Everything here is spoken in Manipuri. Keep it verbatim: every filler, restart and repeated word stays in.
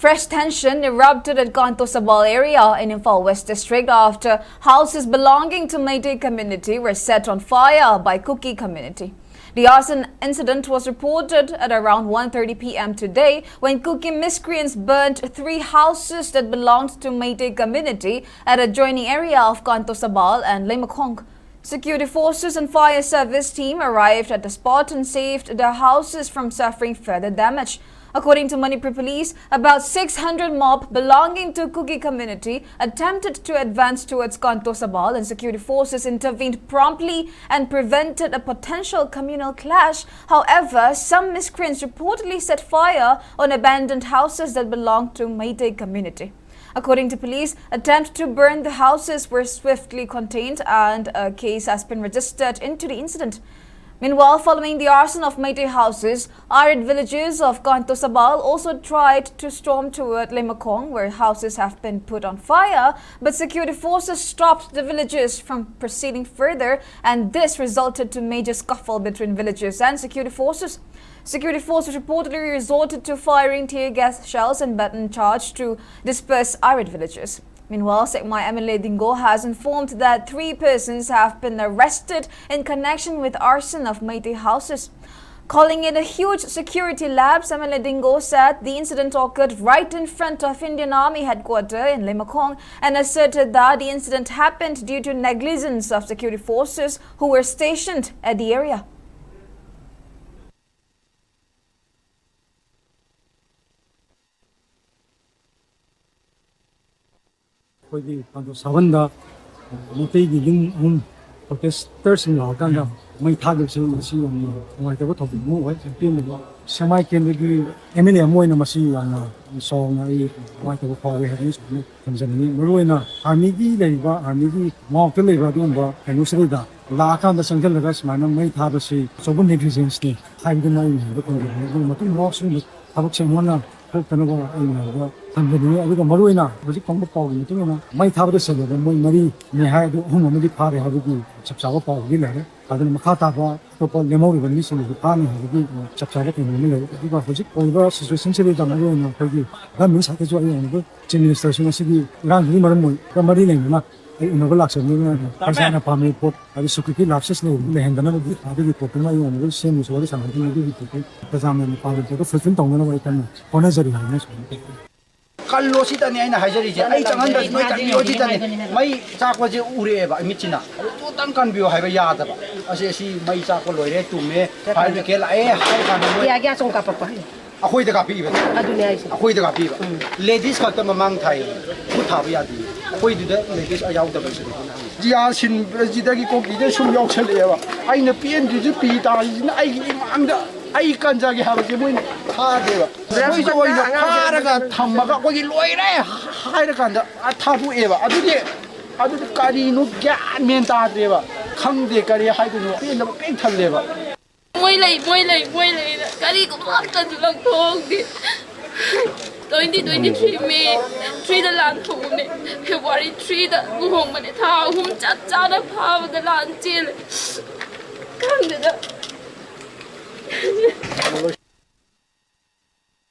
Fresh tension erupted at Kantosabal area in Imphal West District after houses belonging to Meitei community were set on fire by Kuki community. The arson incident was reported at around one thirty p m today when Kuki miscreants burned three houses that belonged to Meitei community at adjoining area of Kantosabal and Leimakhong. Security forces and fire service team arrived at the spot and saved the houses from suffering further damage. According to Manipur police, about six hundred mob belonging to Kuki community attempted to advance towards Kantosabal, and security forces intervened promptly and prevented a potential communal clash. However, some miscreants reportedly set fire on abandoned houses that belonged to Meitei community. According to police, attempts to burn the houses were swiftly contained and a case has been registered into the incident. Meanwhile, following the arson of Meitei houses, Arid villagers of Kantosabal also tried to storm toward Leimakhong, where houses have been put on fire, but security forces stopped the villagers from proceeding further, and this resulted to major scuffle between villagers and security forces. Security forces reportedly resorted to firing tear gas shells and baton charge to disperse Arid villagers. Meanwhile, Sekmai M L A Dingo has informed that three persons have been arrested in connection with arson of Meitei houses. Calling it a huge security lapse, M L A Dingo said the incident occurred right in front of Indian Army headquarters in Leimakhong and asserted that the incident happened due to negligence of security forces who were stationed at the area. ꯑꯩꯈꯣꯏꯒꯤ ꯄꯥꯟꯊꯣꯛ ꯁꯥꯕꯟꯗ ꯃꯩꯇꯩꯒꯤ ꯌꯨꯝ ꯑꯍꯨꯝ ꯄ꯭ꯔꯣꯇꯦꯁꯇꯔꯁꯤꯡ ꯂꯥꯛꯑꯀꯥꯟꯗ ꯃꯩ ꯊꯥꯈꯤꯕꯁꯤ ꯃꯁꯤ ꯌꯥꯝꯅ ꯅꯨꯡꯉꯥꯏꯇꯕ ꯊꯧꯗꯣꯛ ꯑꯃ ꯑꯣꯏ꯫ ꯑꯄꯦꯟꯕꯗ ꯁꯦꯛꯃꯥꯏ ꯀꯦꯟꯗ꯭ꯔꯒꯤ ꯑꯦꯝ ꯑꯦꯜ ꯑꯦ ꯑꯃ ꯑꯣꯏꯅ ꯃꯁꯤ ꯌꯥꯝꯅ ꯆꯥꯎꯅ ꯑꯩ ꯅꯨꯡꯉꯥꯏꯇꯕ ꯐꯥꯎꯏ ꯍꯥꯏꯗꯅ ꯁꯨꯃꯥꯏꯅ ꯊꯝꯖꯅꯤꯡꯉꯤ꯫ ꯃꯔꯨꯑꯣꯏꯅ ꯑꯥꯔꯃꯤꯒꯤ ꯂꯩꯔꯤꯕ, ꯑꯥꯔꯃꯤꯒꯤ ꯃꯥꯌꯣꯛꯇ ꯂꯩꯕ ꯑꯗꯨꯒꯨꯝꯕ ꯀꯩꯅꯣꯁꯤꯗꯩꯗ ꯂꯥꯛꯑꯀꯥꯟꯗ ꯆꯪꯁꯤꯜꯂꯒ ꯁꯨꯃꯥꯏꯅ ꯃꯩ ꯊꯥꯕꯁꯤ ꯑꯆꯧꯕ ꯅꯦꯒ꯭ꯂꯤꯖꯦꯟꯁꯅꯤ ꯍꯥꯏꯕꯗꯨꯃ ꯑꯩ ꯃꯌꯥꯝꯗ ꯐꯣꯡꯗꯣꯛꯅꯤꯡꯉꯤ꯫ ꯑꯗꯨꯒ ꯃꯇꯨꯡꯗ ꯁꯤꯒꯨꯝꯕ ꯊꯕꯛꯁꯦ ꯑꯃꯨꯛ ꯍꯟꯅ ꯊꯣꯛꯇꯅꯕ ꯑꯩ ꯃꯌꯥꯝꯗ ꯊꯝꯖꯅꯤꯡꯉꯤ꯫ ꯑꯗꯨꯒ ꯃꯔꯨꯑꯣꯏꯅ ꯍꯧꯖꯤꯛ ꯐꯪꯕ ꯄꯥꯎꯒꯤ ꯃꯇꯨꯡ ꯏꯟꯅ ꯃꯩ ꯊꯥꯕꯗ ꯁꯦꯜꯂꯕ ꯃꯣꯏ ꯃꯔꯤꯅꯦ ꯍꯥꯏ, ꯑꯗꯨ ꯑꯍꯨꯝ ꯑꯃꯗꯤ ꯐꯥꯔꯦ ꯍꯥꯏꯕꯒꯤ ꯆꯞ ꯆꯥꯕ ꯄꯥꯎꯗꯤ ꯂꯩꯔꯦ꯫ ꯑꯗꯨꯅ ꯃꯈꯥ ꯇꯥꯕ ꯑꯇꯣꯞꯄ ꯂꯦꯝꯍꯧꯔꯤꯕ ꯃꯤꯁꯤꯡꯗꯨꯁꯨ ꯐꯥꯅꯤ ꯍꯥꯏꯕꯒꯤ ꯆꯞ ꯆꯥꯕ ꯀꯩꯅꯣ ꯑꯃ ꯂꯩꯔꯦ꯫ ꯑꯗꯨꯒ ꯍꯧꯖꯤꯛ ꯑꯣꯏꯔꯤꯕ ꯁꯤꯆꯨꯋꯦꯁꯟꯁꯤꯗ ꯃꯔꯨꯑꯣꯏꯅ ꯑꯩꯈꯣꯏꯒꯤ ꯒꯚꯔꯟꯃꯦꯟ ꯁꯥꯏꯠꯇꯁꯨ ꯑꯩ ꯑꯣꯏꯅ ꯆꯤꯐ ꯃꯤꯅꯤꯁꯇꯔꯁꯨ ꯉꯁꯤꯒꯤ ꯏꯔꯥꯡꯁꯤꯒꯤ ꯃꯔꯝ ꯑꯣꯏꯔꯒ ꯃꯔꯤ ꯂꯩꯅꯅ ꯑꯩ ꯎꯅꯕ ꯂꯥꯛꯆꯕꯅꯤꯅ ꯄ꯭ꯔꯖꯥꯅ ꯄꯥꯝꯃꯤ ꯄꯣꯠ ꯍꯥꯏꯗꯤ ꯁꯦꯀ꯭ꯌꯨꯔꯤꯇꯤ ꯂꯥꯞꯁꯦꯁ ꯂꯩꯍꯟꯗꯅꯕꯒꯤ ꯑꯗꯨꯒꯤ ꯄꯣꯠꯇꯨꯃ ꯑꯩ ꯑꯣꯏꯅ ꯁꯦꯝꯃꯨꯁꯨ ꯋꯥꯔꯤ ꯁꯥꯟꯅꯗꯨꯅ ꯑꯗꯨꯒꯤ ꯄꯣꯠꯇꯨ ꯄ꯭ꯔꯖꯥ ꯃꯌꯥꯝꯅ ꯄꯥꯝꯃꯤ ꯄꯣꯠꯇꯨ ꯐꯨꯜꯐꯤꯜ ꯇꯧꯅꯅꯕ ꯑꯩ ꯀꯟꯅ ꯍꯣꯠꯅꯖꯔꯤ ꯍꯥꯏꯅ ꯁꯨꯃꯥꯏꯅ ꯇꯧꯖꯒꯦ꯫ ꯀꯜꯂꯣ ꯁꯤꯗꯅꯤ ꯑꯩꯅ ꯍꯥꯏꯖꯔꯤꯁꯦ꯫ ꯑꯩ ꯆꯪꯍꯟꯗ꯭ꯔꯁꯨ ꯅꯣꯏ ꯀꯟꯕꯤꯌꯣ ꯁꯤꯗꯅꯤ꯫ ꯃꯩ ꯆꯥꯛꯄꯁꯦ ꯎꯔꯛꯑꯦꯕ ꯃꯤꯠꯁꯤꯅ꯫ ꯑꯗꯨ ꯇꯪ ꯀꯟꯕꯤꯌꯣ ꯍꯥꯏꯕ ꯌꯥꯗꯕ꯫ ꯑꯁꯤ ꯑꯁꯤ ꯃꯩ ꯆꯥꯛꯄ ꯂꯣꯏꯔꯦ ꯇꯨꯝꯃꯦ ꯐꯥꯏꯔ ꯕ꯭ꯔꯤꯒꯦꯗ ꯂꯥꯛꯑꯦ ꯍꯥꯏꯔ ꯀꯥꯟꯗ ꯃꯣꯏ ꯀꯌꯥ ꯀꯌꯥ ꯆꯣꯡ ꯀꯥꯞꯄꯛꯄ? ꯑꯩꯈꯣꯏꯗ ꯀꯥꯞꯄꯤꯕ꯫ ꯑꯗꯨꯅꯦ ꯍꯥꯏꯁꯦ꯫ ꯑꯩꯈꯣꯏꯗ ꯀꯥꯞꯄꯤꯕ꯫ ꯂꯦꯗꯤꯁ ꯈꯛꯇ ꯃꯃꯥꯡ ꯊꯥꯏꯌꯦ꯫ ꯈꯨꯠ ꯊꯥꯕ ꯌꯥꯗꯦ꯫ ꯑꯩꯈꯣꯏꯗꯨꯗ ꯂꯦꯗꯤꯁ ꯌꯥꯎꯗꯕꯁꯤꯅꯤ꯫ ꯖꯤꯌꯥ ꯁꯤꯟꯕꯁꯤꯗꯒꯤ ꯀꯣꯀꯤꯗ ꯁꯨꯝ ꯌꯥꯎꯁꯜꯂꯛꯑꯦꯕ꯫ ꯑꯩꯅ ꯄꯦꯟꯗ꯭ꯔꯤꯁꯦ ꯄꯤ ꯇꯥꯔꯤꯁꯤꯅ ꯑꯩꯒꯤ ꯏꯃꯥꯡꯗ ꯑꯩ ꯀꯟꯖꯒꯦ ꯍꯥꯏꯕꯁꯦ ꯃꯣꯏꯅ ꯊꯥꯗꯦꯕ꯫ ꯃꯣꯏꯁꯦ ꯑꯣꯏꯅ ꯐꯥꯔꯒ ꯊꯝꯃꯒ ꯑꯩꯈꯣꯏꯒꯤ ꯂꯣꯏꯔꯦ ꯍꯥꯏꯔꯀꯥꯟꯗ ꯊꯥꯗꯣꯛꯑꯦꯕ꯫ ꯑꯗꯨꯗꯤ ꯑꯗꯨꯗꯤ ꯀꯔꯤꯅꯣ ꯒ꯭ꯌꯥꯟ ꯃꯦꯟ ꯇꯥꯗ꯭ꯔꯦꯕ꯫ ꯈꯪꯗꯦ ꯀꯔꯤ ꯍꯥꯏꯗꯣꯏꯅꯣ꯫ ꯄꯦꯟꯗꯕ ꯄꯤꯛ ꯊꯜꯂꯦꯕ꯫ ꯃꯣꯏ ꯂꯩ, ꯃꯣꯏ ꯂꯩ, ꯃꯣꯏ ꯂꯩꯅ ꯀꯔꯤꯒꯨꯝꯕ ꯑꯝꯇꯁꯨ ꯂꯧꯊꯣꯛꯍꯧꯗꯦ꯫ ꯇ꯭ꯋꯦꯟꯇꯤ ꯇ꯭ꯋꯦꯟꯇꯤ ꯊ꯭ꯔꯤ ꯃꯦ ꯊ꯭ꯔꯤꯗ ꯂꯥꯟ ꯍꯧꯕꯅꯦ, ꯐꯦꯕ꯭ꯔꯨꯋꯥꯔꯤ ꯊ꯭ꯔꯤꯗ ꯂꯨꯍꯣꯡꯕꯅꯦ, ꯊꯥ ꯑꯍꯨꯝ ꯆꯞ ꯆꯥꯅ ꯐꯥꯕꯗ ꯂꯥꯟ ꯆꯦꯜꯂꯦ꯫ ꯈꯪꯗꯦꯗ꯫